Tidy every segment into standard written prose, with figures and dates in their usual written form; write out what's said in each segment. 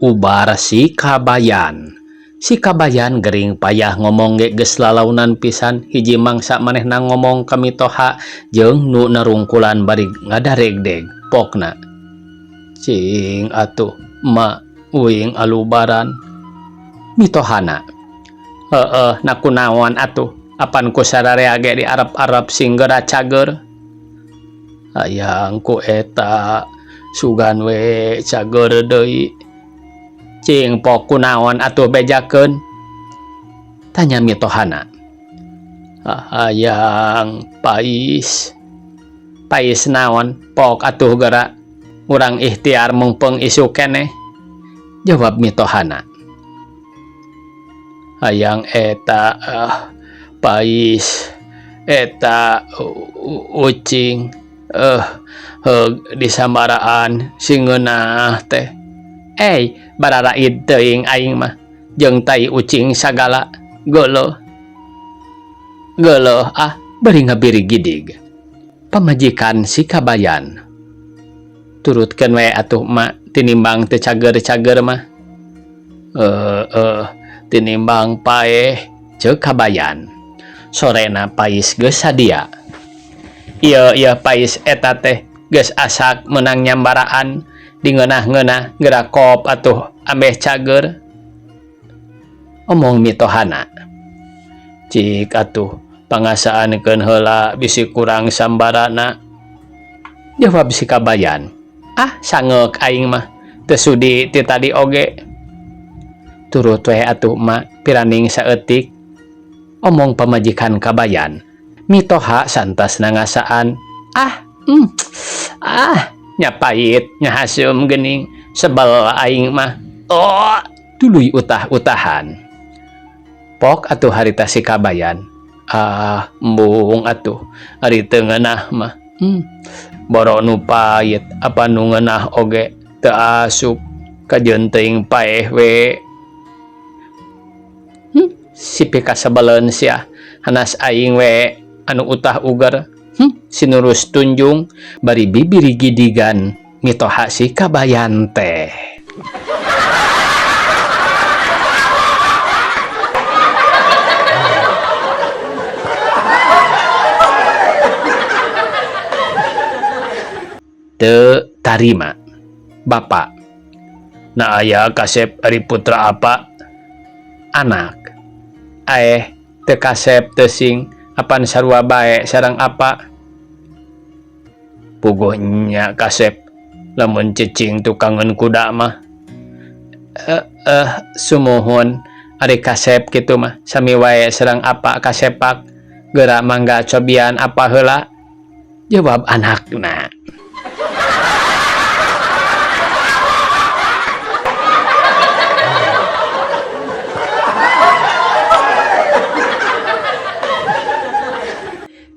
Ubar si Kabayan. Si Kabayan gering payah ngomong ge geus lalaunan pisan hiji mangsa manehna ngomong ka mitoha jeung nu narungkulan bari ngadaregdeg pokna. Cing atuh ma uing alubaran. Mitohana. Heeh na kunaon atuh apan ku sararea ge diarep-arep sing geura cager. Hayang ku eta sugan we cager deui. Cing pok kunaon atuh bejakeun? Tanya mitohana. Hayang pais. Pais naon pok atuh geura urang ikhtiar mungpeung isuk keneh. Jawab mitohana. Hayang eta pais eta ucing heug disambaraan sing ngeunah teh. Bararaid teuing aing mah jeung tai ucing sagala geuleuh. Geuleuh ah bari ngabiri gidig. Pamajikan si Kabayan. Turutkeun we atuh ma tinimbang teu cager-cager mah. Tinimbang paeh ceuk Kabayan. Sorena pais geus sadia. Ieu ieu pais eta teh geus asak meunang nyambaraan dingeunah-ngeunah geura kop atuh ambeh cager. Omong mitohana. Cik atuh pangasaankeun heula bisi kurang sambarana. Jawab si Kabayan. Ah sangeuk aing mah teu sudi ti tadi oge. Turut we atuh ma piraning saeutik. Omong pamajikan Kabayan. Mitoha santas nangasaan. Ah, ah nya pahit nya haseum geuning sebel aing mah. Oh, tuluy utah-utahan. Pok atuh harita si Kabayan. Ah, embung atuh ari teu ngeunah mah. Boro nu pahit apa nu ngeunah oge teu asup kajeun teuing paeh we. Si pikasebeleun sia hanas aing we anu utah uger. Sinurus tunjung bari bibiri gidigan mitoha si Kabayan teh. Teu tarima Bapak. Na aya kasep ari putra apa? Anak. Aeh teu kasep teu sing apan sarua bae sareng apa? Puguh nya kasep lamun cicing tukangeun kuda mah. Sumuhun ari kasep kitu mah sami wae sareng apa kasepak geura mangga cobian apa heula? Jawab anakna.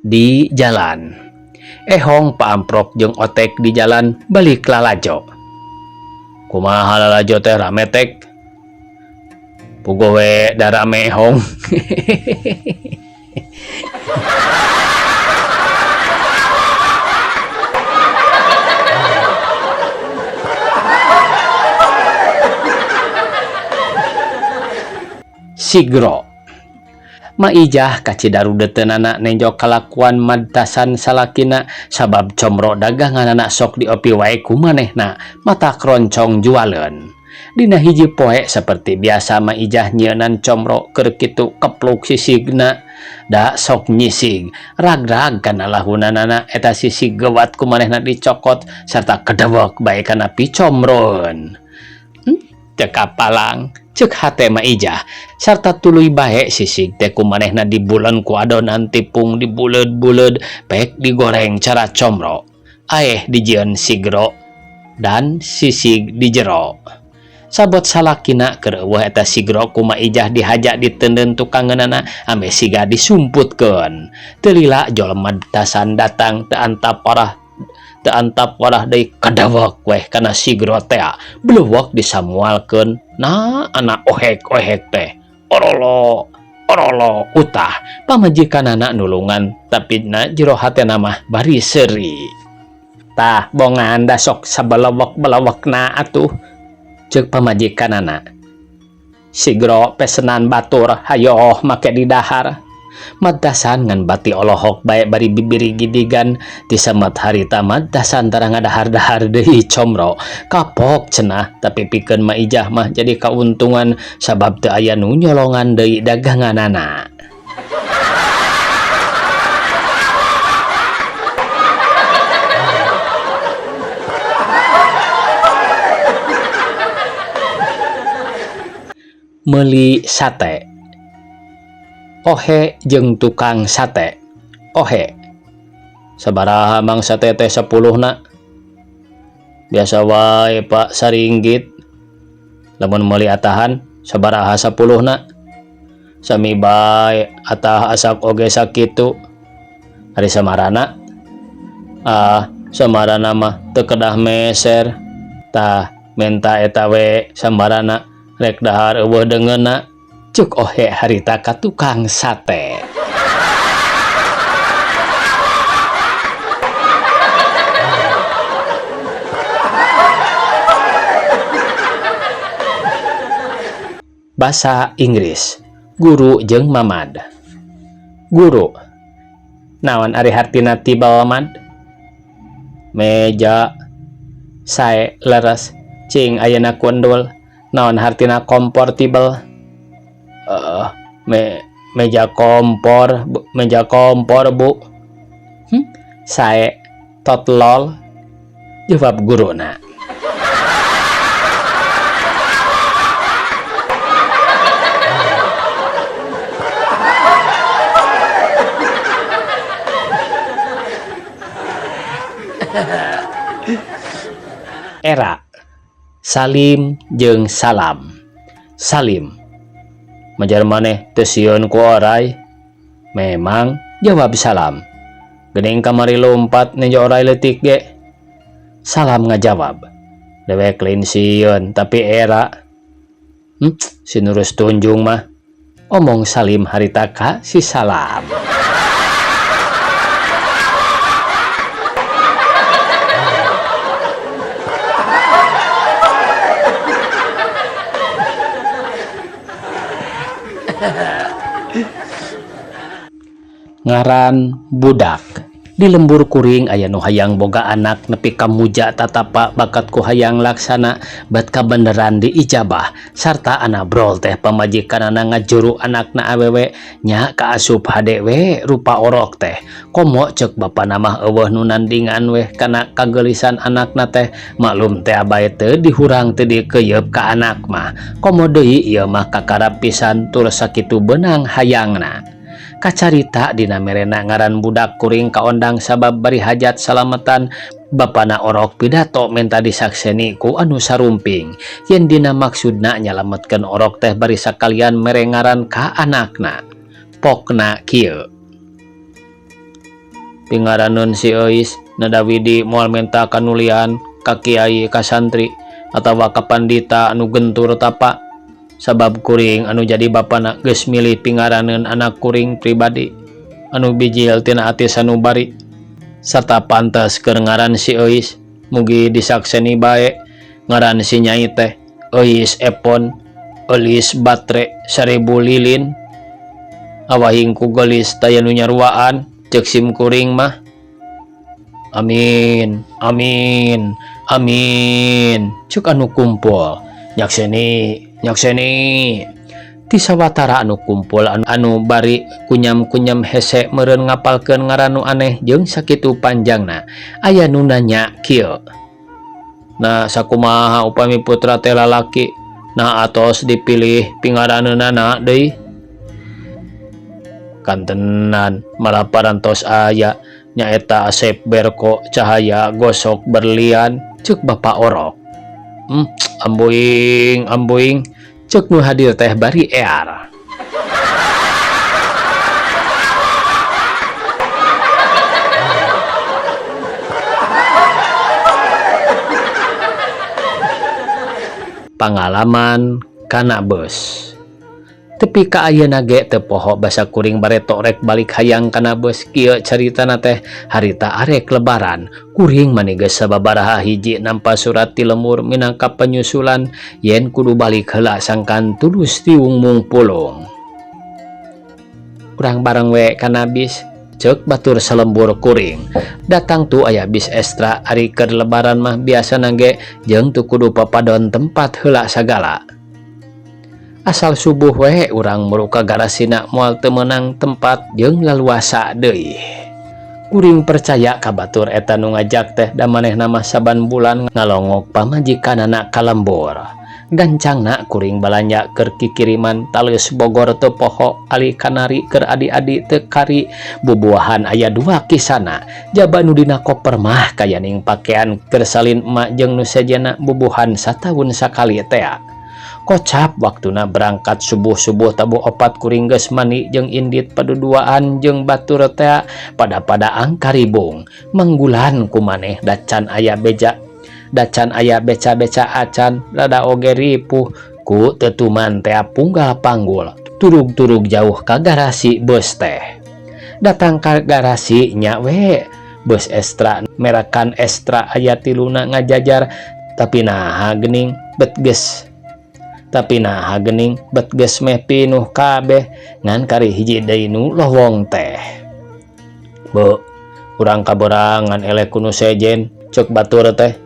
Di jalan. Ehong paamprok jeung otek di jalan balik lalajo. Kumaha lalajo teh rame tek? Puguh we da rame ehong. Sigro. Maijah kacidarudeteunana nenjo kalakuan madtasan salakina sabab comro daganganana sok diopi wae ku manehna mata kroncong jualeun. Dina hiji poe seperti biasa Maijah nyieunnan comro keur kitu kepluk sisigna da sok nyisig ragrag kana lahunanana eta sisig gewat ku manehna dicokot sarta kedewek bae kana picomroeun. Teu kapalang ceuk hate Maijah sarta tuluy bae sisig teh ku manehna dibulen ku adonan tipung dibuleud-buleud pek digoreng cara comro aeh dijieun sigro dan sisig di jero. Sabot salakina keur eueuh eta sigro ku Maijah dihaja diteundeun tukangeunana ameh siga disumputkeun. Teu lila jelema tasan datang teu antap parah teu antap warah deui kadewek weh kana sigro teh blewek disamualkeun na anak ohek-ohek teh orolo orolo utah pamajikanana nulungan tapi na jero hatena mah bari seuri. Tah bongan da sok sabelewek-belewekna atuh Ceuk pamajikanana. Sigro pesenan batur hayoh make didahar. Madtasan ngan bati olohok bae bari bibiri gidigan disemet harita Madtasan tara ngadahar-dahar deui comro. Kapok cenah tapi pikeun Maijah mah jadi kauntungan sabab teu aya nu nyolongan deui daganganana. Meuli sate. Ohe jeung tukang sate. Ohe. Sabaraha mang sate teh sapuluhna? Biasa wae Pak saringgit. Lamun meuli atahan sabaraha sapuluhna? Sami bae atah asak oge sakitu. Ari samarana? Ah, samarana mah teu kedah meser. Tah menta eta we sambarana rek dahar eueuh deungeunna. Cuk Ohe harita ka tukang sate. Basa Inggris Guru jeung Mamad. Guru, Naon ari hartina tibal Mad? Meja. Sae leres. Cing ayeuna ku endul. Naon hartina komportibel? Me meja kompor, bu, meja kompor, Bu. Sae totlol. Jawab guruna. Era Salim jeung Salam. Salim. Majar maneh teu sieun ku oray? Memang, jawab Salam. Geuning kamari lumpat nejo oray leutik ge. Salam ngajawab. Dewek lain sieun tapi era. Si Nurus Tunjung mah. Omong Salim harita ka si Salam. Ngaran budak. Di lembur kuring aya nu hayang boga anak nepi ka muja tatapa bakat ku hayang laksana bat kabeneran diijabah sarta anabrol teh pamajikanana ngajuru anakna awewe nya kaasup hade we rupa orok teh komo ceuk bapana mah eueuh nu nandingan weh kana kageulisan anakna teh maklum teh abae teu dihurang teu dikeuyeub ka anak mah komo deui ieu mah kakarap pisan tur sakitu beunang hayangna. Kacarita dina merena ngaran budak kuring kaondang sabab bari hajat salametan bapana orok pidato menta disakseni ku anu sarumping yen dina maksudna nyalametkeun orok teh bari sakalian mere ngaran ka anakna. Pokna kieu. Pingaraneun si Euis nada widi moal menta kanulian ka kiai ka santri atawa ka pandita anu gentur tapa. Sabab kuring anu jadi bapana geus milih pingaraneun anak kuring pribadi anu bijil tina ati sanubari sarta pantes keur ngaran si Euis mugi disakseni bae ngaran si nyai teh Euis Epon Eulis Batre 1000 lilin awahing ku geulis taya nu nyaruaan ceuk sim kuring mah. Amin amin amin ceuk anu kumpul nyakseni nyakseni ti sawatara anu kumpul anu bari kunyam-kunyam hese meureun ngapalkeun ngaran nu aneh jeung sakitu panjangna aya nu nanya kieu. Nah sakumaha upami putra teh lalaki nah atos dipilih pingaraneunana deui kantenan malah parantos aya nyaeta Asep Berko Cahaya Gosok Berlian ceuk Bapak Orok. Ambuing ambuing ceuk nu hadir teh bari ear. Pangalaman kana beus. Tepi ka ayeuna ge teu poho basa kuring bareto rek balik hayang kana beus. Kieu caritana teh, harita arek lebaran kuring mani geus sababaraha hiji nampa surat ti lembur minangka penyusulan yen kudu balik heula sangkan tulus tiwung mungpulung. Urang bareng we kana bis, ceuk batur salembur kuring. Datang tuh aya bis ekstra, ari keur lebaran mah biasana ge jeung teu kudu papadon tempat heula sagala. Asal subuh we urang muru ka garasina, moal teu meunang tempat jeung laluasa deui. Kuring percaya ka batur eta nu ngajak teh, da manehna mah saban bulan ngalongok pamajikanana ka lembur. Gancangna kuring balanja keur kikiriman taleus Bogor teu poho, ali kanari keur adi-adi teu kari, bubuahan aya dua kisana. Jaba nu dina koper mah kayaning pakean keur salin emak jeung nu sejenna, bubuhan sataun sakali tea. Kocap waktuna berangkat subuh-subuh tabuh 4 kuring geus mandi jeung indit paduduaan jeung batur tea pada-pada angkaribung. Manggulan ku maneh dacan aya beja. Dacan aya beca-beca acan, rada oge ripuh ku tetuman tea punggal panggul turug-turug jauh ka garasi bus teh. Datang ka garasi nya we bus ekstra merakan ekstra aya tiluna ngajajar, tapi naha geuning bet geus tapi naha geuning bet geus meh pinuh kabeh ngan kari hiji deui nu lowong teh. Be, urang kaberangan eleh ku nu sejen, ceuk batur teh.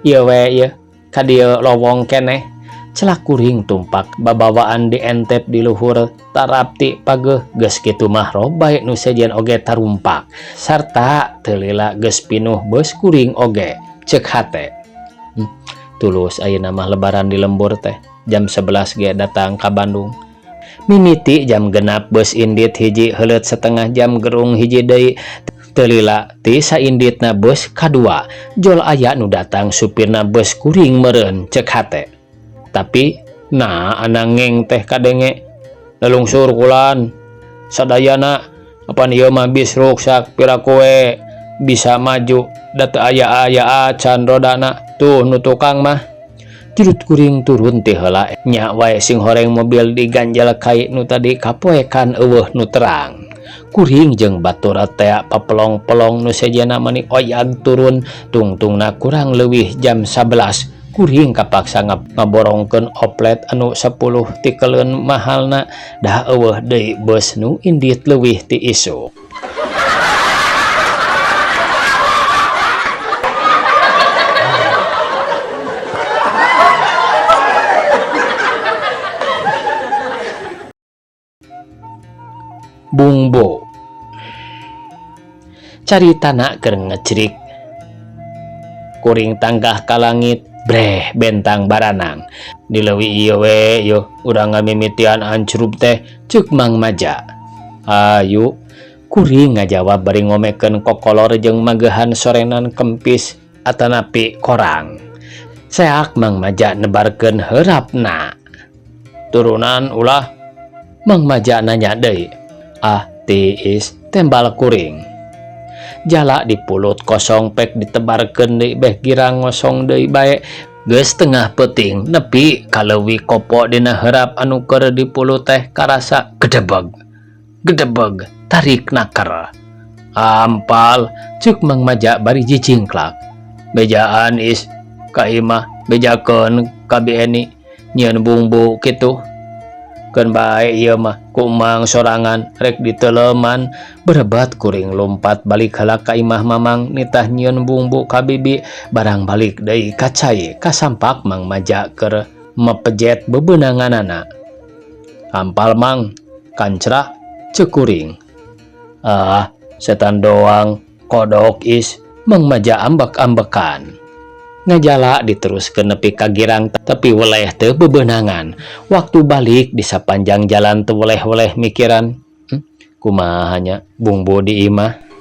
Ieu we ieu ka dieu lowong keneh, celak kuring tumpak babawaan dientep di luhur tarapti pageuh. Geus kitu mah robae nu sejen oge tarumpak sarta teu lila geus pinuh beus kuring oge, ceuk hate. Tulus ayeuna mah lebaran di lembur teh, jam 11 ge datang ka Bandung. Mimiti jam 6 beus indit hiji, heuleut setengah jam gerung hiji deui. Teu lila ti sainditna beus kadua jol aya nu datang, supirna beus kuring meureun, ceuk hate. Tapi nah anangeng teh kadenge lalungsur kulan sadayana, apan ieu mah bis ruksak, piraku we bisa maju da teu aya-aya acan rodana tuh nu tukang mah. Jurut kuring turun ti heula nya wae sing horeng mobil diganjel kai nu tadi kapoekan eueuh nu terang. Kuring jeung batur tea papelong-pelong, nu sejenna mani oyag turun. Tungtungna kurang leuwih jam 11 kuring kapaksa ngaborongkeun oplet anu 10 tikeleun mahalna, dah eueuh deui beus nu indit leuwih ti isuk. Bungbu caritana keur ngecerik kuring tanggah ka langit breh bentang baranang di leuwih ieu we yeuh urang ngamimitian ancrub teh, ceuk Mang Maja. Ayu, kuring ngajawab bari ngomekeun kokolor jeung magehan sorenan kempis atanapi korang. Seak Mang Maja nebarkeun heurapna. Turunan ulah? Mang Maja nanya deui. Ah, tiis, tembal kuring. Jala dipulut kosong pek ditebarkeun deui beh girang ngosong deui bae. Geus tengah peuting nepi ka leuwih kopo dina heurap anu keur dipulut teh karasa gedebeg. Gedebeg tarik naker. Ampal, ceuk Mang Maja bari jijingklak. Bejaan is ka imah, bejakeun ka Bi Eni nyieun bungbu kitu. Keun bae ieu mah ku Mang sorangan rek diteleman. Berebat kuring lompat balik heula ka imah Mamang nitah nyieun bungbu ka bibi, barang balik deui ka cai kasampak Mang Maja keur mepejet bebeunanganana. Ampal Mang, kancra, ceuk kuring. Ah, setan doang kodok is, Mang Maja ambek-ambekan. Ngajala diteruskeun nepi ka girang tapi weleh teu bebeunangan. Waktu balik di sapanjang jalan teu weleh-weleh mikiran, kumaha nya bungbu di imah.